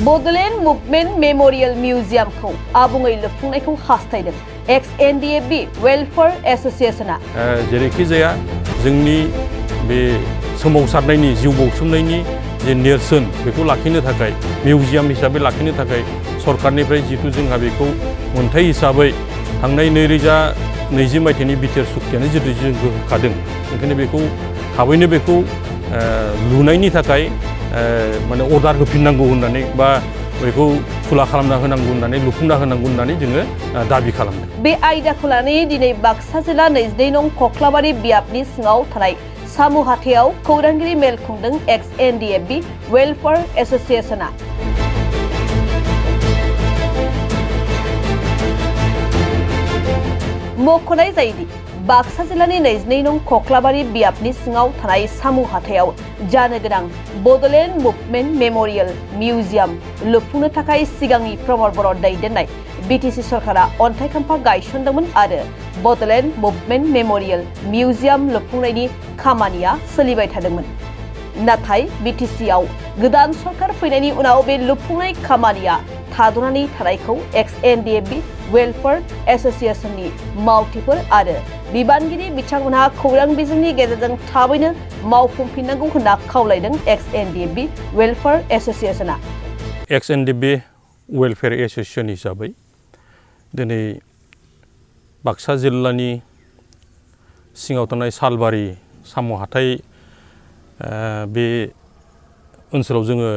Bodoland movement memorial मिउजियामखौ आबुङै लुफुंनायखौ हास्थायदों XNDAB welfare एस'सिएशना। जेरैखि जाया जोंनि बे सोमावसारनायनि जिउ बाउसोमनायनि जे नेरसोन बेखौ लाखिनो थाखाय मिउजियाम हिसाबै लाखिनो थाखाय सरकारनिफ्राय जितु जोंहा बेखौ मोनथाय हिसाबै थांनाय 2020 मायथाइनि बिटिआर सुक्तियानो जितु जोंखौ होखादों ओंखायनो बेखौ थाबैनो बेखौ लुनायनि थाखाय माने अर्डार होफिननांगौ होननानै बा बेखौ खुला खालामना होनांगौ होननानै लुफुंना होनांगौ होननानै जोङो दाबि खालामदों। बे आयदाखौ लानानै दिनै बाक्सा जिल्ला 22 नं कख्लाबारि बियाबनि सिङाव थानाय सामु हाथायाव खौरांगिरि मेल खुंदों XNDAB वेलफेयार एस'सिएशना। मख'नाय जायोदि बाक्सा जिल्लानि 22 नं कख्लाबारि बियाबनि सिङाव थानाय सामु हाथायाव जानो गोनां बड'लेण्ड मुभमेन्ट मेम'रियेल मिउजियाम लुफुंनो थाखाय सिगांनि प्रमद बर' दैदेननाय BTC सरकारा अन्थाइ खाम्फा गायसनदोंमोन आरो बड'लेण्ड मुभमेन्ट मेम'रियेल मिउजियाम लुफुंनायनि खामानिया सोलिबाय थादोंमोन। नाथाय BTCआव गोदान सरकार फैनायनि उनाव बे लुफुंनाय खामानिया थाद'नानै थानायखौ XNDAB वेलफेयार एस'सिएशननि मावथिफोर आरो बिबानगिरि बिथांमोनहा खौरां बिजोंनि गेजेरजों थाबैनो मावफुंफिननांगौ होनना खावलायदों XNDAB वेलफेयार एस'सिएशना। XNDAB वेलफेयार एस'सिएशन हिसाबै दिनै बाक्सा जिल्लानि सिङाव थानाय सालबारि साम' हाथाय बे ओनसोलाव जोङो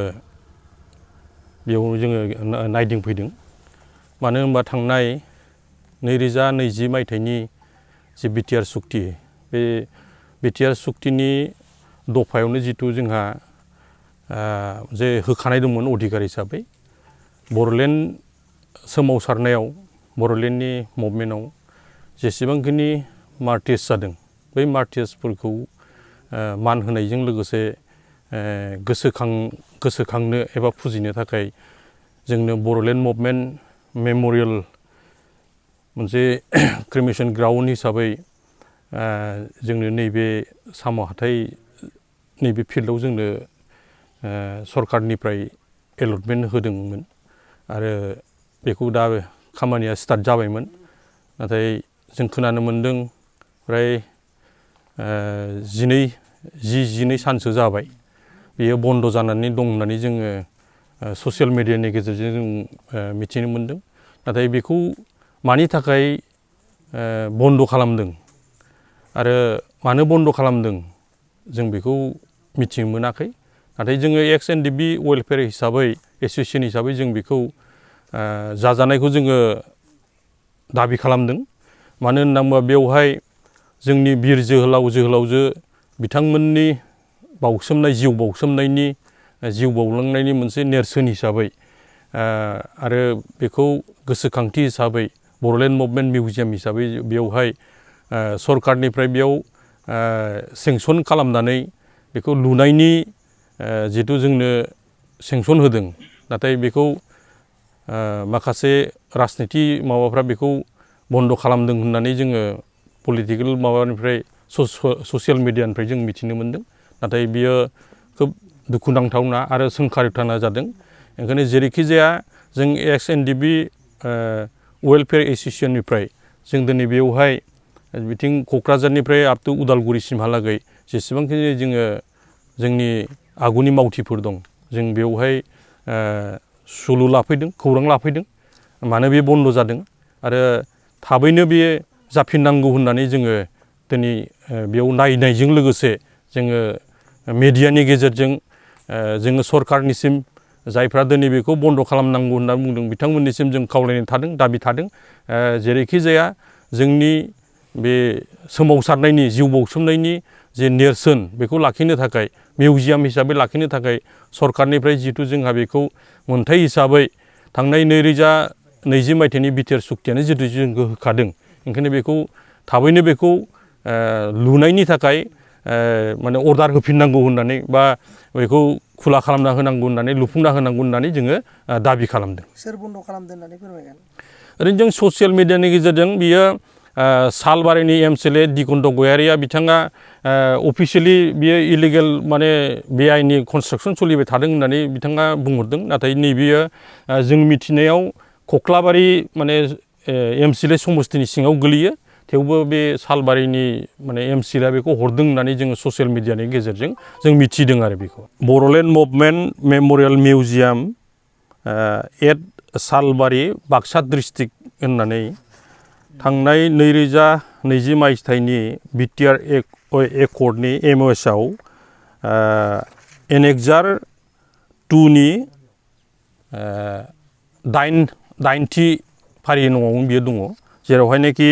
बेयाव जोङो नायदिंफैदों। मानो होनबा थांनाय 2020 मायथाइनि जे बिटिआर सुक्ति बे बिटिआर सुक्तिनि दफायावनो जितु जोंहा जे होखानाय दंमोन अधिकार हिसाबै बड'लेण्ड सोमावसारनायाव बड'लेण्डनि मुभमेन्टआव जेसेबांखिनि मार्टिस जादों बै मार्टिसफोरखौ मान होनायजों लोगोसे गोसोखांनो एबा फुजिनो थाखाय जोंनो बड'लेण्ड मुभमेन्ट मेम'रियेल मोनसे क्रिमेसन ग्राउन्ड हिसाबै जोंनो नैबे साम' हाथाय नैबे फिल्डआव जोंनो सरकारनिफ्राय एलटमेन्ट होदोंमोन आरो बेखौ दा खामानिया स्टार्ट जाबायमोन। नाथाय जों खोनानो मोन्दों फ्राय 12 सानसो जाबाय बेयो बन्द' जानानै दं होननानै जोङो ससियेल मिडियानि गेजेरजों जों मिथिनो मोन्दों। नाथाय बेखौ मानि थाखाय बन्द' खालामदों आरो मानो बन्द' खालामदों जों बेखौ मिथिनो मोनाखै। नाथाय जोङो XNDAB वेलफेयार हिसाबै एस'सिएशन हिसाबै जों बेखौ जाजानायखौ जोङो दाबि खालामदों। मानो होनना बुङोबा बेवहाय जोंनि बिर जोहोलावजो बिथांमोननि बाउसोमनाय जिउ बाउसोमनायनि जिउ बाउलांनायनि मोनसे नेरसोन हिसाबै आरो बेखौ गोसोखांथि हिसाबै बड'लेण्ड मुभमेन्ट मिउजियाम हिसाबै बेवहाय सरकारनिफ्राय बेयाव सेंसन खालामनानै बेखौ लुनायनि जितु जोंनो सेंसन होदों। नाथाय बेखौ माखासे राजनिति माबाफ्रा बेखौ बन्द' खालामदों होननानै जोङो पलिटिकेल माबानिफ्राय ससियेल मिडियानिफ्राय जों मिथिनो मोन्दों। नाथाय बियो खोब दुखुनांथावना आरो सोंखारिथावना जादों। ओंखायनो जेरैखि जाया जों XNDAB वेलफेयार एस'सिएशननिफ्राय जों दिनै बेवहाय बिथिं क'क्राझारनिफ्राय आप टु उदालगुरिसिमहालागै जेसेबांखिनि जोङो जोंनि आगुनि मावथिफोर दं जों बेवहाय सुलु लाफैदों खौरां लाफैदों मानो बे बन्द' जादों आरो थाबैनो बे जाफिननांगौ होननानै जोङो दिनै बेयाव नायनायजों लोगोसे जोङो मिडियानि गेजेरजों जोङो सरकारनिसिम जायफ्रा दिनै बेखौ बन्द' खालामनांगौ होनना बुंदों बिथांमोननिसिम जों खावलायनाय थादों दाबि थादों। जेरैखि जाया जोंनि बे सोमावसारनायनि जिउ बाउसोमनायनि जे नेरसोन बेखौ लाखिनो थाखाय मिउजियाम हिसाबै लाखिनो थाखाय सरकारनिफ्राय जितु जोंहा बेखौ मोनथाय हिसाबै थांनाय 2020 मायथाइनि बिटिआर सुक्तियानो जितु जोंखौ होखादों ओंखायनो बेखौ थाबैनो बेखौ लुनायनि थाखाय माने अर्डार होफिननांगौ होननानै बा बेखौ खुला खालामना होनांगौ होननानै लुफुंना होनांगौ होननानै जोङो दाबि खालामदों। सोर बन्द' खालामदों होननानै फोरमायगोन? ओरैनो जों ससियेल मिडियानि गेजेरजों बियो सालबारिनि एमसिएलए दिगन्त गयारिया बिथाङा अफिसियेलि बियो इलिगेल माने बेआइनि कनस्ट्राक्सन सोलिबाय थादों होननानै बिथाङा बुंहरदों नाथाय नैबेयो जों मिथिनायाव खख्लाबारि माने एमसिएलए समस्तिनि सिङाव गोलैयो थेवबो बे सालबारिनि माने एमसिएलए बेखौ हरदों होननानै जोङो ससियेल मिडियानि गेजेरजों जों मिथिदों आरो बेखौ Bodoland movement memorial museum at Salbari Baksa district होननानै थांनाय 2020 मायथाइनि बिटिआर एकर्डनि एमओएसआव एनेक्सार 2 नि 8थि फारि नङाव बियो दङ जेरावहायनाखि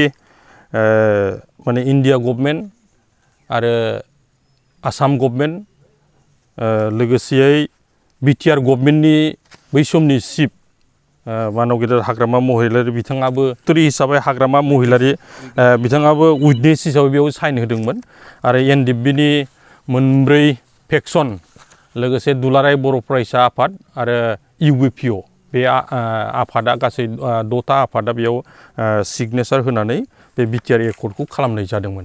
माने इन्डिया गभर्नमेन्ट आरो आसाम गभर्नमेन्ट लोगोसेयै बिटिआर गभर्नमेन्टनि बै समनि चिफ मानव गेदेर हाग्रामा महिलारि बिथाङाबो टुरि हिसाबै हाग्रामा महिलारि बिथाङाबो उइटनेस हिसाबै बेयाव साइन होदोंमोन आरो एनडिएफबिनि मोनब्रै फेक्सन लोगोसे दुलाराय बर' फरायसा आफाद आरो इउबिपिअ बे आफादा गासै 6था आफादा बेयाव सिगनेचार होनानै बे बिटिआर एकर्डखौ खालामनाय जादोंमोन।